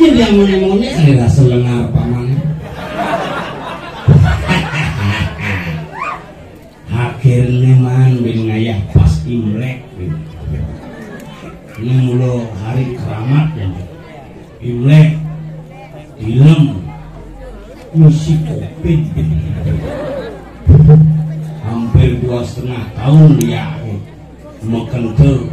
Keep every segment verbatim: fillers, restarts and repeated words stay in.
Jadi yang mone-mone ada rasa lengar paman. Akhirnya man bin ngayah pas Imlek. Ini mula hari keramat ya. Imlek, film, misi covid. Hampir dua setengah tahun dia. Mekente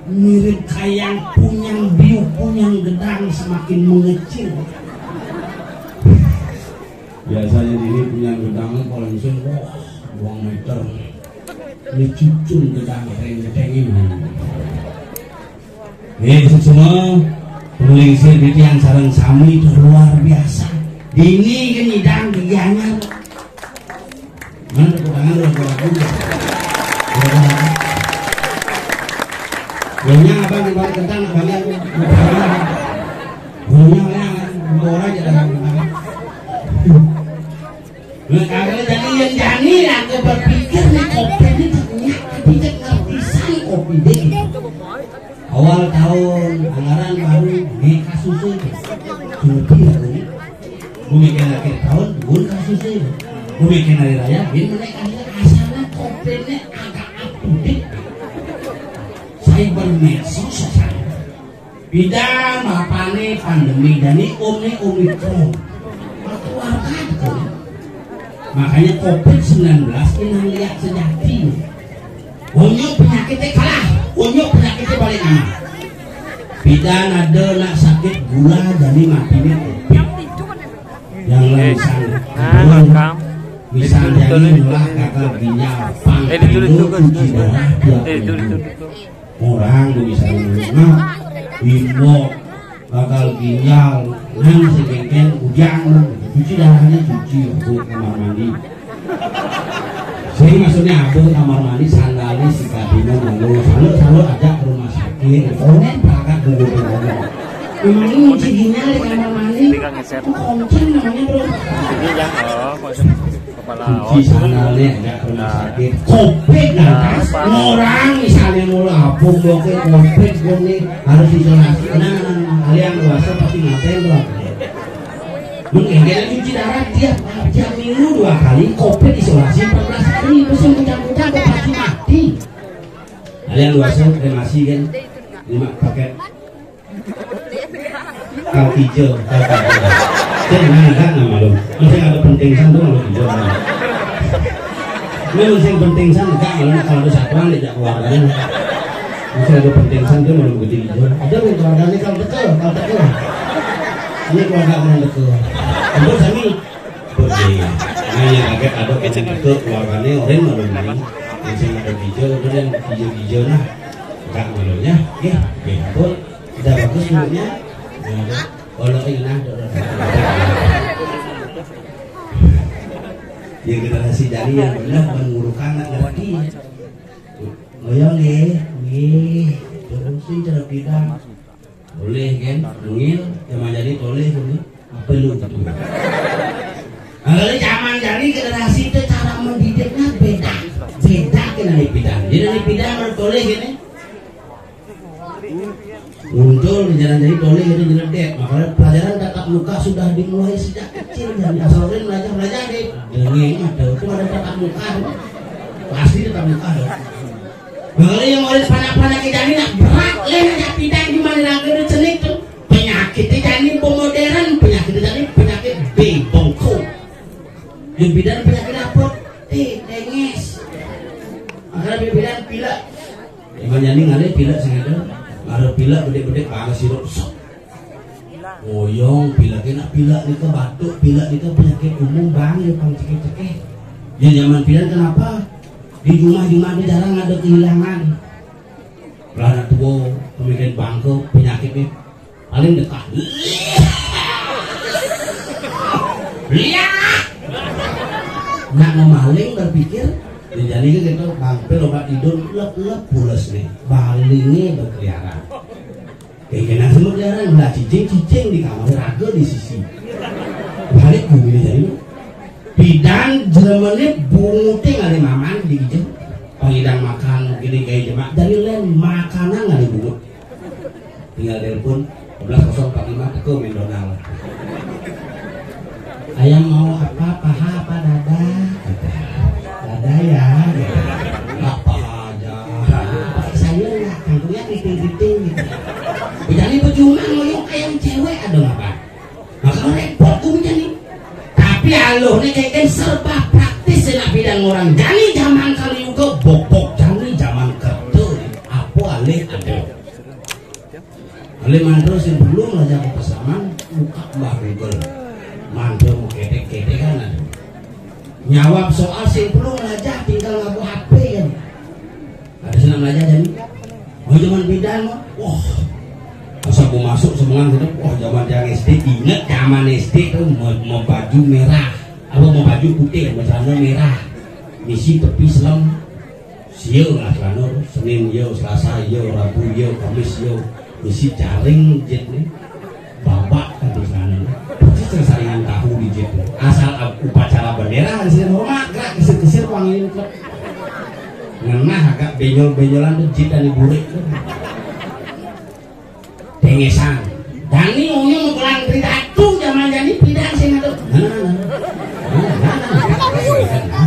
mirip kayang punyang biu punyang gedang semakin mengecil. Biasanya ini punyang gedangnya paling sing wah, dua meter. Ini cucun gedang reng gedeng ini. Nih, semua penglingsir titiang sareng sami itu luar biasa. Dini kan idang di Gianyar. Mana tepuk tangan lu buat aku? Nyonya apa nih balik kentang balik aku. Nyonya mana? Bawa aja dah. Nah, kagak jadi yang jani aku berpikir nih kopi ini ternyata tidak ngerti saya kopi deh. Awal tahun anggaran baru nih kasusnya. Ngerti ya nih? Bumi kena akhir tahun, bumi kasusnya. Bumi kena hari raya, bin menaik akhir asalnya kopi ini agak up to date. Cyber medsos saja. Bidan bapane pandemi dan ini omne omikron. Keluarga tuh. Makanya covid sembilan belas ini lihat sejati. Onyo penyakitnya kalah, onyo penyakitnya balik nama. Bidan ada nak sakit gula jadi matinya covid. Yang lain sana. Misalnya ini lah gagal ginjal, pang, eh, ditulis tuh, cuci darah tiap minggu. Orang bisa ngena imbok gagal ginjal nang si kengkeng ujang nang cuci darahnya cuci aku kamar mandi. Sing maksudnya aku kamar mandi sandalnya si kadina malu selalu selalu ajak ke rumah sakit. Konen berangkat dulu ke rumah. Memang ini cuci ginjal di kamar mandi. Konceng namanya bro. Ini ya, oh, konsep. Cuci sandalnya nggak pernah sakit. Covid lantas orang misalnya mau lapung doke covid gue nih harus isolasi. Nah, kalian puasa pasti ngapain tuh? Mungkin dia cuci darah tiap tiap minggu dua kali, covid isolasi empat belas hari, terus yang bujang-bujang pasti mati. Kalian puasa kremasi kan? Lima paket. Kang Ijo, Kang Ijo. Cek mana kan nama lu? Masih ada penting san tuh malu Ijo. Ini masih penting san enggak malu kalau ada satuan diajak keluarganya. Masih ada penting san tuh malu gede Ijo. Ada yang keluarganya kalau betul, kalau betul. Ini keluarga orang betul. Untuk sami. Betul. Nah, yang kaget ada penting betul keluarganya orang malu ini. Yang ada Ijo, udah yang Ijo-Ijo nah. Enggak malunya. Ya, ya, betul. Udah bagus dulunya. Nah, kalau ini nah, yang generasi dari yang benar mengurukan anak ngerti. Ngoyong ya, nih, terusin cara kita. Boleh kan, ngil, zaman jadi boleh kan. Apa lu tuh? Kalau zaman dari generasi itu cara mendidiknya beda, beda kan dari bidang. Jadi dari bidang menurut boleh gini. Muncul di jalan jadi toleh itu jeledek. Makanya pelajaran tatap muka sudah dimulai sejak kecil dan asal orang belajar belajar deh. Dengeng ada itu ada tatap muka. Pasti tatap muka dong. Makanya yang oleh panak-panak kita ini nak berat leh nak pindah di mana lagi itu cenik tuh. Penyakit kita ini modern, penyakit kita ini penyakit B bengkok. Yang bidan penyakit apa? Teh denges. Makanya bidan pilek. Emang nyani ngalih pilek sengaja. Ada pilek gede-gede kagak sirup. Sok. Oyong pilek enak pilek nika batuk pilek nika penyakit umum bang ya pang cekeh-cekeh. Ya zaman pidan kenapa? Di rumah-rumah itu jarang ada kehilangan. Lah anak tua pemikiran bangke penyakitnya paling dekat. Lihat. Nak ngemaling berpikir, ya jadi gitu bangke obat tidur lep-lep pules nih. Balingnya berkeliaran. Kayak kena semut jarang, lah cicing-cicing di kamar raga di sisi. Balik bumi jadi. Bidan jelemene bunguting ada maman di hijau. Pangidang makan gini gaya jemak. Dari lain makanan ada bungut. Tinggal telepon dua belas kosong empat lima, teko main Donald. Ayang mau apa, paha apa dada? Dada ya. Apa aja. Pakai sayur nggak? Kangkungnya keriting-keriting gitu. Jadi percuma ngoyong ayang cewek, ada apa? Maka repot ku nih. Tapi alur nih kayak serba praktis, enak bidang orang. Jani zaman kali juga bokok, jani zaman kerja. Apa alih ada? Alih mantel sing belum aja ke pesanan, buka mbah Google. Mantel mau ketek-ketek kan ada. Nyawab soal sing belum aja, tinggal ngaku H P kan. Ada senang aja jadi. Oh, zaman bidan mah. Wah. Masa aku masuk semangat gitu. Wah, zaman yang S D, inget zaman S D tuh mau, mau baju merah. Apa mau baju putih, mau celana merah. Misi tepi selem. Sio lah selana, Senin yo, Selasa yo, Rabu yo, Kamis yo. Misi jaring jit nih. Babak kan di sana. Persis saringan tahu di jit. Asal ap- upacara bendera di sini hormat gerak kesir-kesir wangiin ke. Ngenah agak benjol-benjolan tuh jit dan burik tuh. Dengesan. Dani unyu ngulang cerita tuh zaman jadi pindah sih tuh. Nah, nah, nah. Nah, nah, nah.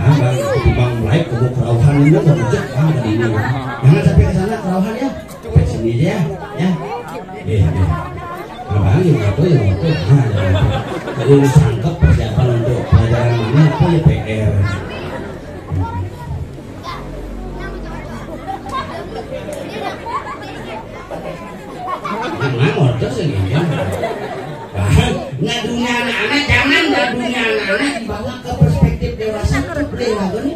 Nah, bang, bang mulai kubu kerauhan ini mau cek bang ke sini. Jangan sampai ke sana kerauhan ya. Sampai sini aja ya. Ya. Iya, iya. Abang yang apa yang apa? Nah, ya, ya. Jadi ini sangkep persiapan untuk pelajaran mana apa ya P R. Nah, order sih ya. Nah, dunia anak-anak jangan dah dunia anak-anak dibawa ke perspektif dewasa tuh play lagu nih.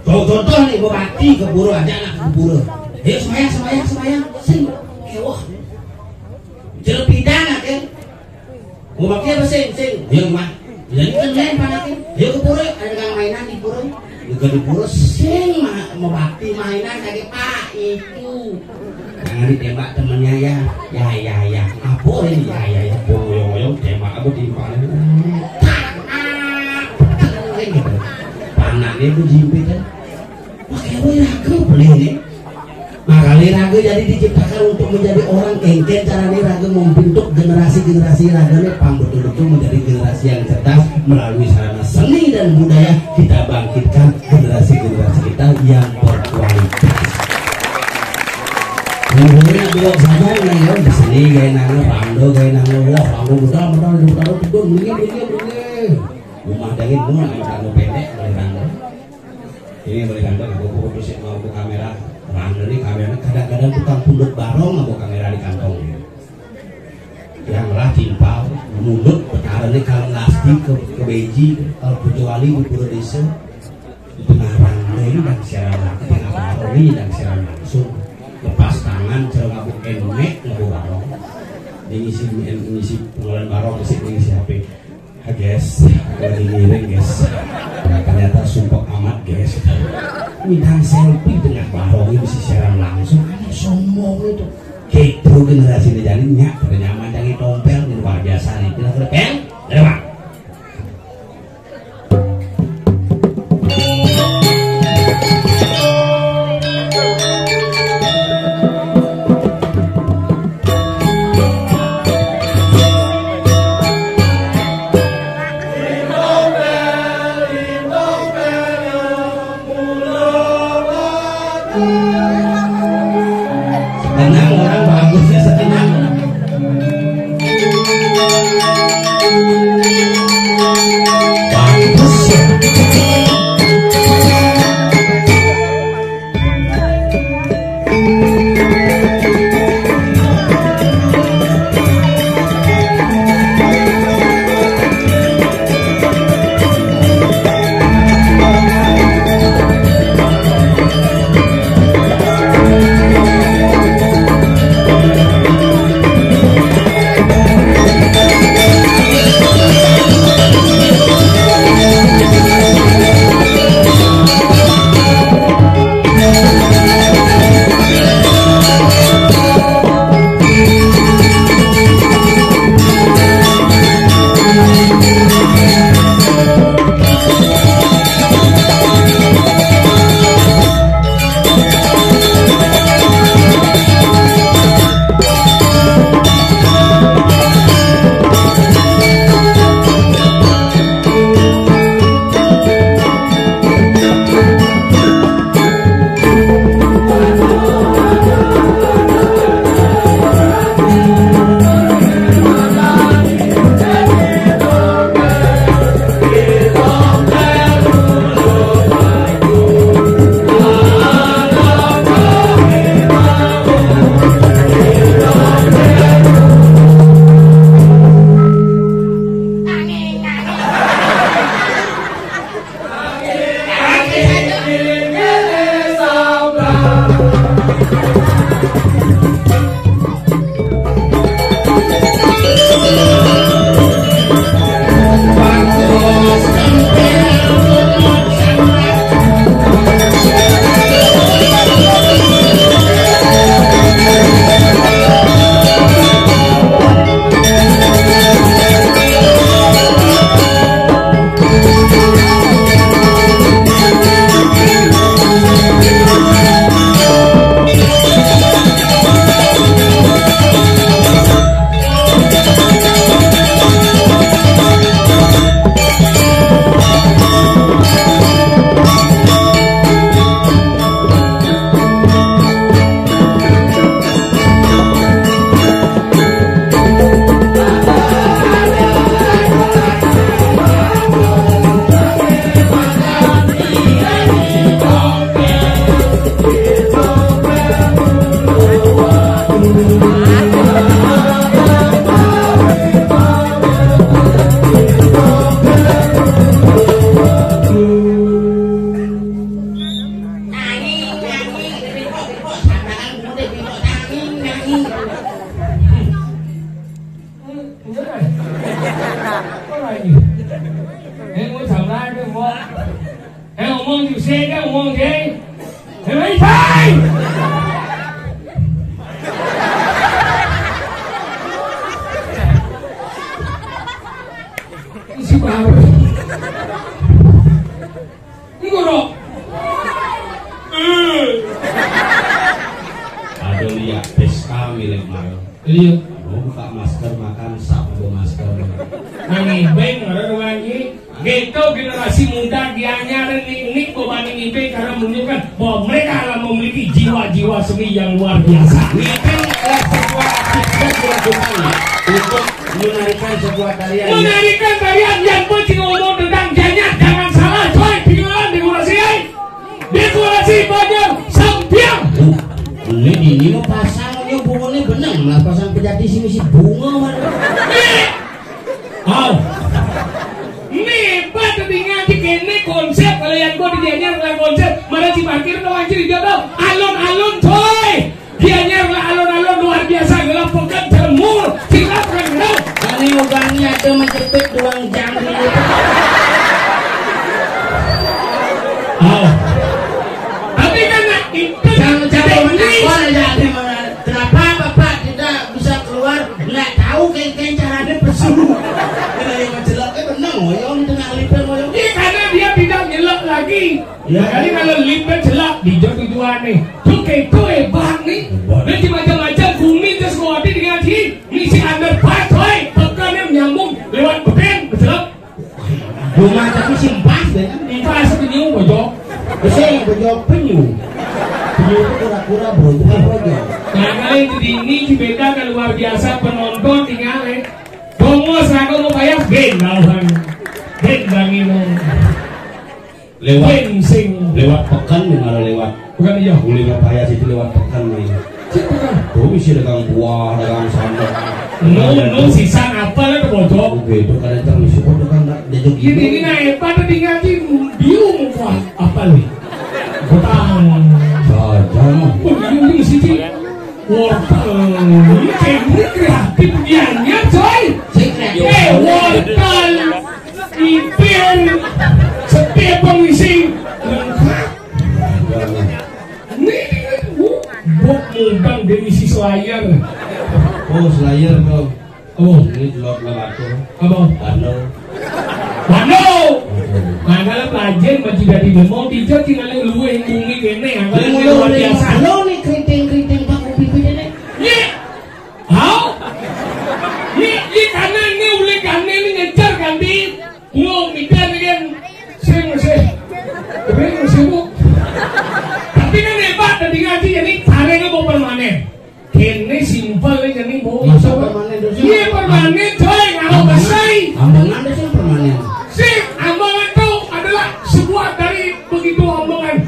Tuh, contoh nih, gua mati ke pura aja anak ke pura. Ayo semayang, semayang, semayang. Sing, ewah. Jelepidana kan. Gua pakai apa sing, sing. Ayo mah. Jadi kan lain panakin. Ayo ke pura, ada kang mainan di pura. Juga di pura sing mah mau bakti mainan kagak pak itu. Jangan ditembak temennya ya. Ya ya ya. Apa ini ya ya ya. Boyong-boyong tembak apa di mana? Tak, tak, tak, gitu. Panaknya itu jimpitan. Pakai apa ya? Aku beli ini. Makanya raga jadi diciptakan untuk menjadi orang kengken, caranya raga membentuk generasi-generasi raganya pang betul-betul menjadi generasi yang cerdas melalui sarana seni dan budaya kita bangkitkan generasi-generasi kita yang berkualitas. Mungkin dua saja yang di sini gaya nangis, Rando gaya nangis, wah Rando udah, udah, udah, udah, udah, udah, udah, udah, rumah dari rumah, Rando pendek, dari Rando. Ini boleh kantor aku foto sih mau ke kamera. Mana nih kamera? Kadang-kadang tukang pundut barong mau kamera di kantong. Yang lah timpal, mulut perkara ini kalau lasti ke, ke beji, kalau kecuali di pura desa, itu ngarang ini dan siaran langsung, ini dan siaran langsung. Lepas tangan, cara ngabuk enek, ngabuk barong. Ini ngisi, ngisi pengeluaran barong, ngisi, ngisi H P. Guys, lagi ngiring guys. Nah, ternyata sumpah amat guys. Minta selfie tengah barong ini bisa siaran langsung. Ini sombong itu. Gitu generasi ini jadi nyak pada nyaman jadi tompel ini luar biasa nih. Kita sudah pen, ada bang. Tenang, orang bagusnya setenang. Sing ngomong, Jay. Hei, Jay! Isi baru. Ini guru. Eh. Ada lihat pesta milik Maro. Iya. Mau buka masker makan, sapa bawa masker? Nang ibeng, ada doang, Ji. Gitu, generasi muda, gianyar, nik, nik, bebanding ibeng, karena menunjukkan bahwa mereka adalah memiliki jiwa-jiwa seni yang luar biasa. Ini kan, eh, sebuah aktivitas dilakukan, ya, untuk menarikan sebuah tarian, ya. Menarikan tarian yang penting ngomong tentang gianyar, jangan salah, coy, tinggalan dekorasi, eh. Dekorasi Banjar Sampiang. Ini, ini mau pasang, ini bunga ini benang, malah pasang pejati sini si bunga, mana? Nih. Au. Nih, Pak, tadi ngaji kene konsep, kalau yang gua di Gianyar lah konsep, mana si parkir tuh anjir di jodoh, alun-alun, coy. Gianyar lah alun-alun luar biasa, gelap pekat, jemur, silap kan, gelap. Kali ubangi ada menjepit doang jam ini. Au. Tapi kan nak itu jangan, jangan teknik. Menakal aja, ada mana? Kenapa Bapak tidak bisa keluar? Nggak tahu, kayak, kayak caranya pesu. Kena yang menjelak, eh, benar, ngoyong, di tengah lipen, ngoyong. Iya, karena dia tidak nyelak lagi. Ya. Jadi kalau lipen jelak, di jatuh dua nih. Tuh kayak itu hebat nih. Hebat. Nanti macam-macam, bumi terus kuatin dengan si, misi underpass, coy. Pekannya nyambung lewat peken, jelak. Rumah tapi simpas deh kan? Simpas penyu, bojok. Bisa yang bojok penyu. Penyu itu kura-kura, bro, bukan bojok. Nah, kalau itu di ini, di beda kan luar biasa, penonton tinggal, eh. Bongos, aku mau bayar, ben, lawan. Ben, bangin, eh. Lewat, ben, sing. Lewat pekan, nih, malah lewat. Bukan iya. Mulai ngepayas itu lewat pekan, nih. Siapa kan? Tuh, bisa dagang buah, dagang sandal. No, no, sisan apa lah tuh, bocok? Oke, itu kadang terus, itu kan, nak, dia tuh ini, gitu. Ini, nah, apa tuh tinggal di biung, wah, apa nih? Botang. Saja, no. Oh, biung, biung, sih, Ci. Wortel. Ini kayak gue kreatif, dianya, coy. Saya kreatif. Eh, wortel. Ipin. Setiap pengisi. Lengkap. Ini, ini, bu, bok mudang dari si Slayer. Oh, Slayer, bro. Oh. Ini jelot lah batu. Apa? Bando. Bando! Oke. Nah, kalau pelajaran masih dari demo, tiga tinggal luwe bumi kene, ya. Kalau ini luar biasa. Bando nih, keriting-keriting, Pak, kopi pede nih. Iya. Hau? Ini, ini karena ini oleh karena ini ngejar kan, di. Belum, ikan ini kan. Sing, sing. Tapi sibuk. Tapi kan hebat, tadi ngaji, jadi caranya mau permanen. Kene simpel aja nih, Bu. Masa permanen terus? Iya, permanen, coy. Kalau besai. Ambangan itu permanen. Si ambangan itu adalah sebuah dari begitu ambangan.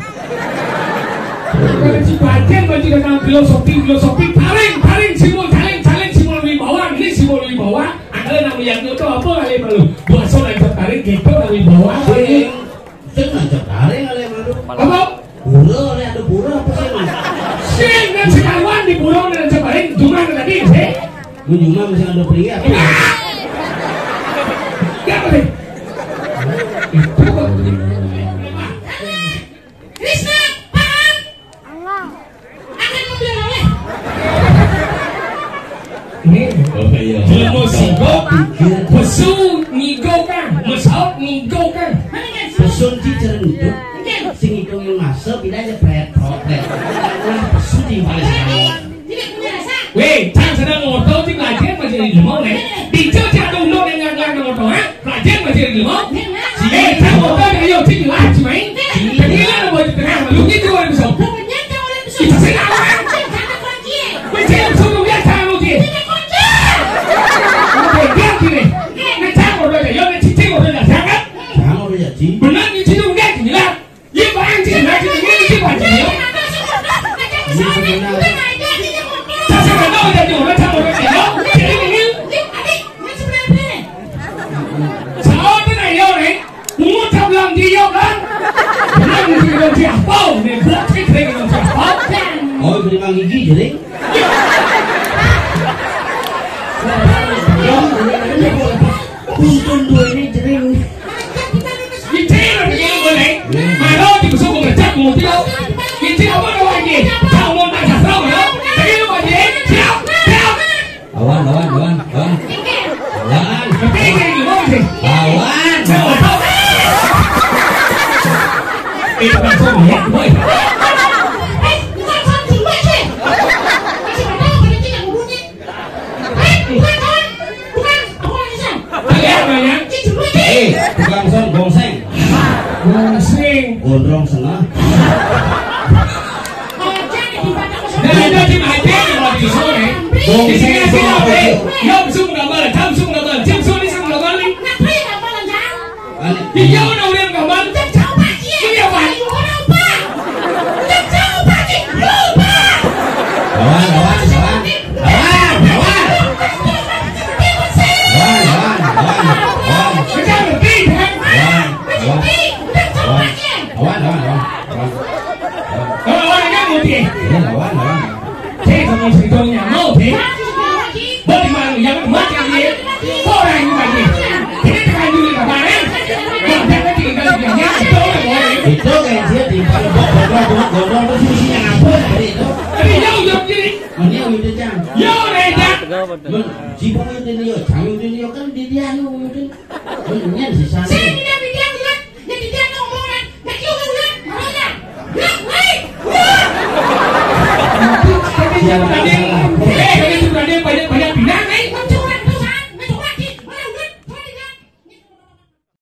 Kalau si bajen, bajen dengan filosofi, filosofi, taring, taring, simbol, taring, taring, simbol wibawa. Ini simbol wibawa. Ada nama yang itu apa kali malu? Buat soal yang tertarik gitu, wibawa. Sing, sing ngajak taring kali malu. Apa? Pura, oleh ada pura apa sih, Mas? Sing, kan sekawan di pura dan sepaling, cuma tadi, sih. Lu cuma masih ada pria. Ya, boleh. Itu kok. Krisna, paham? Akan membela oleh. Ini. Oh, iya. Jelema sigok, pesu nyigokan, mesaut nyigokan. Mana kan? Pesun cicer itu. Mungkin. Sing ngitungin masa, pindah aja pret, pret, pret. Wah, pesu di mana sih? Tidak punya rasa. Weh, cang sedang ngotot di belajar masih di rumah, nih. Di cek cek tuh, udah nggak nggak ngotot, ha? Pelajar masih di rumah. Eh, cang ngotot, ayo, cik, lah, cik, main. Tadi lah, buat di tengah, lu gitu, orang bisa. Itu sih, kawan. Mencik, suruh dia, cang, lu, cik. Oke, dia gini. Ini cang ngotot, ayo, ini cicing ngotot, jangan. Cang ngotot, ya, cik. Benar, ini cicing, enggak, gila. Iya, Bang, cik, cik, cik, cik, Bang, cik, ya. Iya, benar. Saya nggak tahu, jadi orang sama orang, ya. Jadi, ini. Salah tuh, nah, ya, nih. Pungut sebelah dia, kan? Benar, mungkin dia apa? Nih, buat cik, dia bilang siapa? Oh, itu memang gigi, jadi? Ya, ini buat apa? Untung dua ini jering. Jering, jering, boleh. Mana di busuk Lawan, lawan, lawan, lawan. Lawan. Lawan. Itu langsung ya, boy. Hei, bukan kawan, bukan kawan. Bukan, bukan, bukan. Ada apa ya? Eh, tukang son, gongseng. Gongseng. Gondrong sengah. Nah, itu di Aceh, di sore. Di sini ada apa? Yau sun gambar, Cam sun gambar, Cam sun sun gambar. Ngapain gambar, Cam? Iya, orang yang gambar. Cam, Cam, Pak, iya. Iya, Pak. Orang, Pak. Cam, Cam, Pak, iya. Lu, Pak. Lawan, lawan, lawan. Lawan, lawan. Lawan, lawan, lawan, lawan. Cam, Cam, Pak. Lawan, lawan. Cam, Cam, Pak, iya. Lawan, lawan, lawan. Lawan. Lawan, lawan, lawan. Iya, lawan, lawan. Saya sama si Jongnya mau, Cam. Bagaimana yang mati ini? Orang yang mati. Kita tekan dulu kemarin. Bang, jangan tinggal di dunia. Itu orang boleh. Itu kayak dia di bawah, bawah, bawah, bawah, terus isinya apa tadi itu? Tapi jauh, jauh kiri. Mana yang udah jam? Jauh, deh, jam. Mun, jibang itu dia, jam itu dia kan di dia lu itu. Mun, ini di sana. Saya tidak bilang, Tuhan. Jadi dia ngomong, "Nak, yuk, yuk, yuk, yuk, yuk, yuk." Dia tadi, eh, tadi